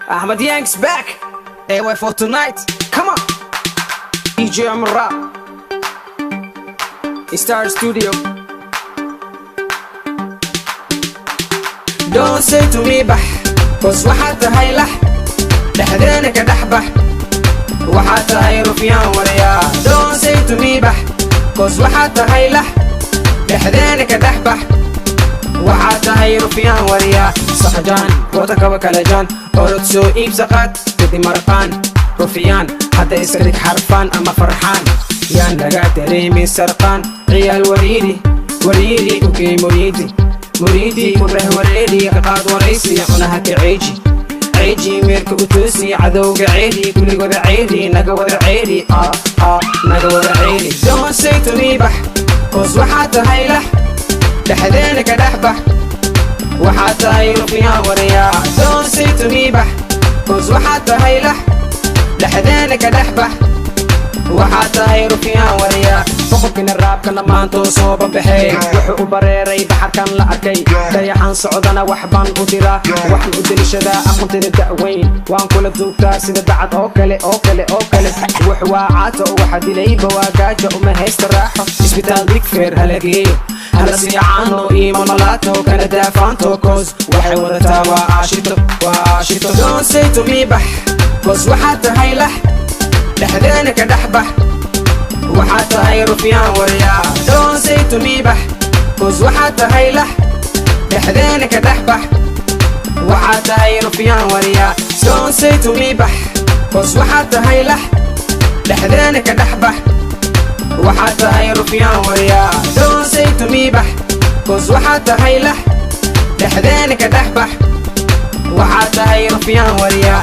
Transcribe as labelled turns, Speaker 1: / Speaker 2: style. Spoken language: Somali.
Speaker 1: Ahmed Yank's back. AY for tonight. Come on. DJ Amra. Star Studio. Don't say to me bax, 'cause waxaad tahay lax, dhexdeena ka dhex bax, waxaad tahay rufyaan waryaa. Don't say to me bax, 'cause waxaad tahay lax, dhexdeena ka dhex bax, waxaad tahay rufyaan waryaa. Saxjaan wadankaba kala jaan, orod soo iibsa qaad, kadib marqaan. Rufyaan hadda iska dhig xarfaan ama farxaan, yaan laga dareemin sarqaan. Ciyaal wariiri wariiri ukey, muriidi muriidi ku reh wareeri, ka qaad waraysi, cunaha ka ceeji ceeji, meerka u toosi, cadowga ceeri, kuligooda ceeri, naga wada ceeri, ah ah, naga wada ceeri. Don't say to me bax, 'cause waxaad tahay lax, dhexdeena ka dhex bax, waxaad tahay rufyaan waryaa. Don't say to me bax, 'cause waxaad tahay lax, dhexdeena ka dhex bax, waxaad tahay rufyaan waryaa. Boqorkiina raabkana maantoo soo babaxee, wuxuu u bareeray baxarkan la arkay. Dayaxan socdana wax baan u diraa, waxaan u deliishadaa aqoontada da'weyn, waan kula duugtaa sida dacad oo kale oo kale oo kale. Wux waa caato, waxa dilayba waa gaajo, uma haysta raaxo. Isbitaal Digfeer hala geeyo, hala siicaano iyo malmalaato, kana daafaanto, 'cause waxay wadataa waa aashito, waa aashito. Don't say to me bax, 'cause waxaad tahay lax, dhexdeena ka dhex bax, waxaad tahay rufyaan waryaa. Don't say to me bax, 'cause waxaad tahay lax, dhexdeena ka dhex bax, waxaad tahay rufyaan waryaa. Don't say to me bax, 'cause waxaad tahay lax, dhexdeena ka dhex bax, waxaad tahay rufyaan waryaa. Don't say to me bax, 'cause waxaad tahay lax, dhexdeena ka dhex bax, waxaad tahay rufyaan waryaa.